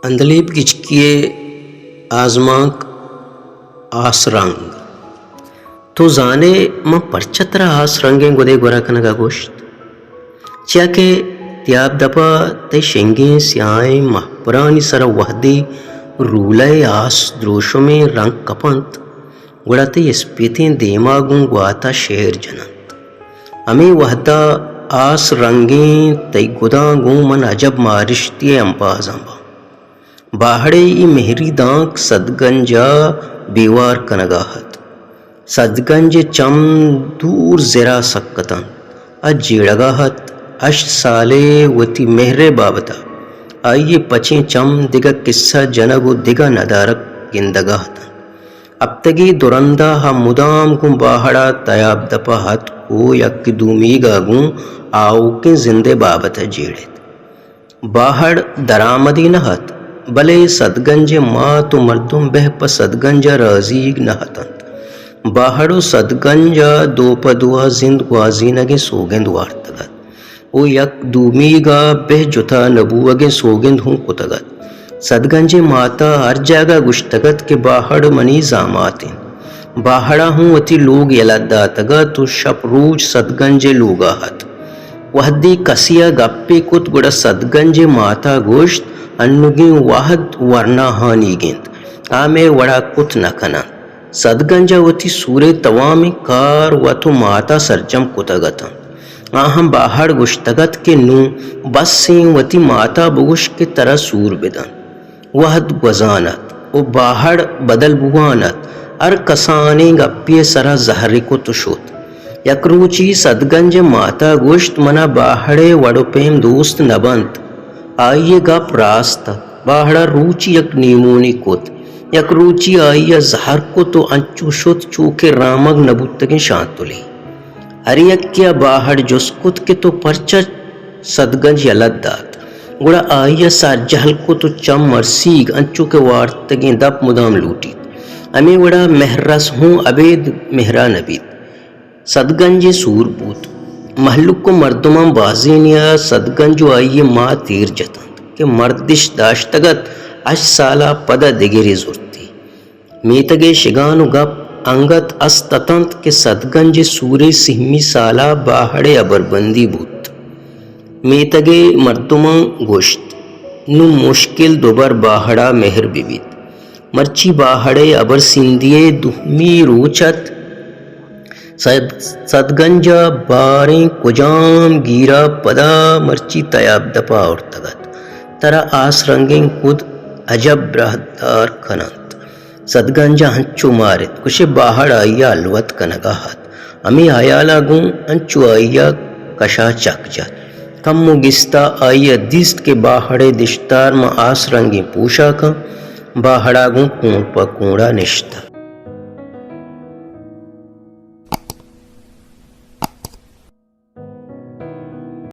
عندلیب گچکی ءِ آزمانک آس رنگ۔ تو زان ئے من پرچا ترا آس رنگیں گدے گورا کنگ ءَ گوشت؟ چیا کہ تیاب دپ ءَ تئی شنگیں سیاہیں مہپرانی سر ءَ وہدے رولہ ءِ آس دروشمیں رنگ کپ انت، گڑا تئی اسپیتیں دیم ءَ گوں گوات ءَ شعر جن انت۔ ہمے وہد ءَ آس رنگیں تئی گداں گوں من عجب مارشتی ءِ امبازاں باں۔ باہڑ ءِ اے مہری دانک سدگنج ءَ بیوار کنگ ءَ ات۔ سدگنج ءِ چم دور زر ءَ سک اتنت ءُ جیڑگ ءَ ات۔ ہشت سالے وتی مہر ءِ بابت ءَ آئی ءِ پچیں چم دگہ کسہ جنگ ءُ دگہ ندارگ گندگ ءَ اتنت۔ ہپتگے درندا آ مدام گوں باہڑ ءَ تیاب دپ ءَ اتک ءُ یک دومیگ ءَ گوں آؤکیں زند ءِ بابت ءَ جیڑ ات۔ باہڑ درآمدے نہ ات، بلے سدگنج ءِ مات ءُ مردم بہ پہ سدگنج ءَ رازیگ نہ اتنت۔ باہڑ ءُ سدگنج ءَ دو پہ دو ءَ زند گوازینگ ءِ سوگند وارتگ ات ءُ یک دومیگ ءَ بہ جتا نہ بوئگ ءِ سوگند ہوں کتگ ات۔ سدگنج ءِ مات ءَ ہر جاگہ گوشتگ ات کہ باہڑ منی زامات انت۔ باہڑ ءَ ہوں وتی لوگ یلہ داتگ ات ءُ شپ روچ سدگنج ءِ لوگ ءَ ات۔ وہدے کسے ءَ گپے کت، گڑا سدگنج ءِ مات ءَ گوشت، انوگیں وہد ورناہانیگ انت، آ مئے وڑ ءَ کت نہ کن انت۔ سدگنج ءَ وتی سور ءِ توامیں کار وت ءُ مات ءَ سرجم کتگ اتنت۔ آہاں باہڑ گوشتگ ات کہ نوں بس ایں، وتی مات ءَ بگوش کہ ترا سور بدنت۔ وہد گوزان ات ءُ باہڑ بدل بوان ات۔ ہر کسانیں گپے ءِ سرا زہرے کت ءُ شت۔ یک روچے سدگنج ءِ مات ءَ گوشت، من ءَ باہڑ ءِ وڑ ءُ پیم دوست نہ بنت۔ آئی ءِ گپ راست ات۔ باہڑ ءَ روچے یک نیمونے کت۔ یک روچے آئی ءَ زہر کت ءُ انچو شت چو کہ رامگ نہ بوتگیں شانتلے۔ ہر یکے ءَ باہڑ جست کت کہ تو پرچا سدگنج یلہ دات؟ گڑا آئی ءَ سر جہل کت ءُ چم مرسیگ، انچو کہ وارتگیں دپ مدام لوٹیت۔ ہمے وڑ ءَ مہرس ہوں ابید مہرا نہ بیت۔ سدگنج ءِ سور بوت۔ مہلوک ءُ مردماں بازینے ءَ سدگنج ءُ آئی ءِ مات ایر جت انت کہ مردش داشتگ ات، ہشت سال ءَ پد ءَ دگرے زرتی۔ میتگ ءِ شگان ءُ گپ انگت است اتنت کہ سدگنج ءِ سور ءِ سیمی سال ءَ باہڑ ءِ ہبربندی بوت۔ میتگ ءِ مردماں گوشت، نوں مشکل دوبر باہڑ ءَ مہر بہ بیت۔ مرچی باہڑ ءِ ہبر سندی ءِ دومی روچ ات۔ سد-، سدگنج ءَ باریں کجام گیر ءَ پدا مرچی تیاب دپ ءَ آورتگ ات۔ ترا آس رنگیں گد عجب براہدار کن انت۔ سدگنج ءَ انچو مارت، گوشے باہڑ آئی ءَ ہلوت کنگ ءَ ات۔ ہمے ہیال ءَ گوں انچو آئی ءَ کش ءَ چک جت۔ کمو گستا آئی ءَ دیست کہ باہڑ ءِ دشتار ماں آس رنگیں پوشاکاں۔ باہڑ ءَ گوں کونڑ پہ کونڑ ءَ نشتگ۔